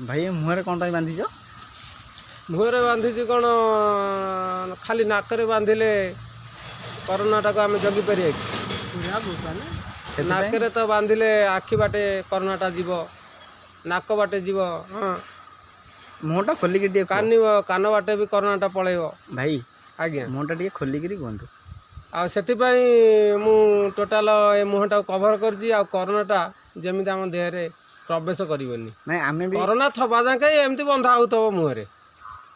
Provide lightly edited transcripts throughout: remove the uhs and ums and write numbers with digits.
ଭାଇ, ଏ ମୁହଁରେ କ'ଣ ପାଇଁ ବାନ୍ଧିଛ? ମୁହଁରେ ବାନ୍ଧିଛି କ'ଣ? ଖାଲି ନାକରେ ବାନ୍ଧିଲେ କରୋନାଟାକୁ ଆମେ ଜଗିପାରିବା କି? ସେଥିପାଇଁ ନାକରେ ତ ବାନ୍ଧିଲେ ଆଖି ବାଟେ କରୋନାଟା ଯିବ, ନାକ ବାଟେ ଯିବ, ହଁ। ମୁହଁଟା ଖୋଲିକି ଟିକେ କୁହ। କାନ ବାଟେ ବି କରୋନାଟା ପଳେଇବ। ଭାଇ। ଆଜ୍ଞା। ମୁହଁଟା ଟିକେ ଖୋଲିକିରି କୁହନ୍ତୁ। ଆଉ ସେଥିପାଇଁ ମୁଁ ଟୋଟାଲ ଏ ମୁହଁଟାକୁ କଭର କରିଛି, ଆଉ କରୋନାଟା ଯେମିତି ଆମ ଦେହରେ ପ୍ରବେଶ କରିବନି। ନାଇଁ, ଆମେ ବି କରୋନା ଥବା ଯାକେ ଏମିତି ବନ୍ଧା ହେଉଥିବ ମୁହଁରେ।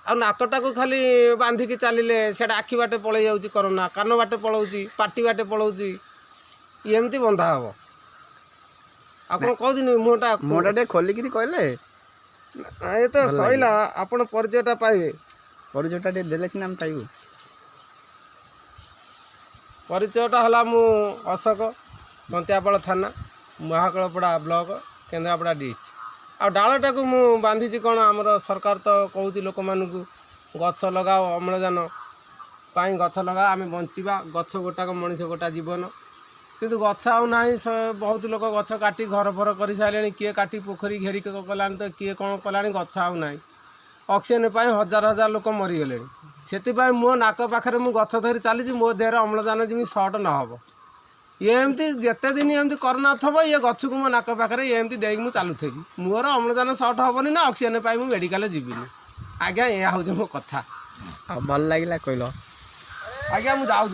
ଆଉ ନାକଟାକୁ ଖାଲି ବାନ୍ଧିକି ଚାଲିଲେ ସେଇଟା ଆଖି ବାଟେ ପଳେଇ ଯାଉଛି କରୋନା, କାନ ବାଟେ ପଳାଉଛି, ପାଟି ବାଟେ ପଳାଉଛି। ଏମିତି ବନ୍ଧା ହେବ। ଆଉ କ'ଣ କହୁଛନ୍ତି? ମୁହଁଟା ମୁହଁଟା ଟିକେ ଖୋଲିକିରି କହିଲେ ଏ ତ ସଇଲା, ଆପଣ ପରିଚୟଟା ପାଇବେ। ପରିଚୟଟା ଟିକେ ଦେଲେ ସିନା ଆମେ ପାଇବୁ। ପରିଚୟଟା ହେଲା, ମୁଁ ଅଶୋକ, ତନ୍ତିଆପାଳ ଥାନା, ମହାକାଳପଡ଼ା ବ୍ଲକ, କେନ୍ଦ୍ରାପଡ଼ା ଡିଷ୍ଟ୍ରିକ୍ଟ। ଆଉ ଡାଳଟାକୁ ମୁଁ ବାନ୍ଧିଛି କ'ଣ, ଆମର ସରକାର ତ କହୁଛି ଲୋକମାନଙ୍କୁ ଗଛ ଲଗାଅ, ଅମ୍ଳଜାନ ପାଇଁ ଗଛ ଲଗାଅ, ଆମେ ବଞ୍ଚିବା। ଗଛ ଗୋଟାକ ମଣିଷ ଗୋଟା ଜୀବନ। କିନ୍ତୁ ଗଛ ଆଉ ନାହିଁ। ବହୁତ ଲୋକ ଗଛ କାଟି ଘର ଫର କରିସାରିଲେଣି, କିଏ କାଟି ପୋଖରୀ ଘେରି କଲାଣି ତ କିଏ କ'ଣ କଲାଣି। ଗଛ ଆଉ ନାହିଁ। ଅକ୍ସିଜେନ୍ ପାଇଁ ହଜାର ହଜାର ଲୋକ ମରିଗଲେଣି। ସେଥିପାଇଁ ମୋ ନାକ ପାଖରେ ମୁଁ ଗଛ ଧରି ଚାଲିଛି, ମୋ ଦେହରେ ଅମ୍ଳଜାନ ଯେମିତି ସର୍ଟ ନ ହେବ। ଏମିତି ଯେତେ ଦିନ ଏମିତି କରୋନା ଥିବ, ଇଏ ଗଛକୁ ମୋ ନାକ ପାଖରେ ଏମିତି ଦେଇକି ମୁଁ ଚାଲୁଥିବି। ମୋର ଅମ୍ଳଜାନ ସର୍ଟ ହେବନି ନା ଅକ୍ସିଜେନ୍ ପାଇଁ ମୁଁ ମେଡ଼ିକାଲ ଯିବିନି। ଆଜ୍ଞା, ଏହା ହେଉଛି ମୋ କଥା। ଆଉ ଭଲ ଲାଗିଲା କହିଲ। ଆଜ୍ଞା, ମୁଁ ଯାଉଛି।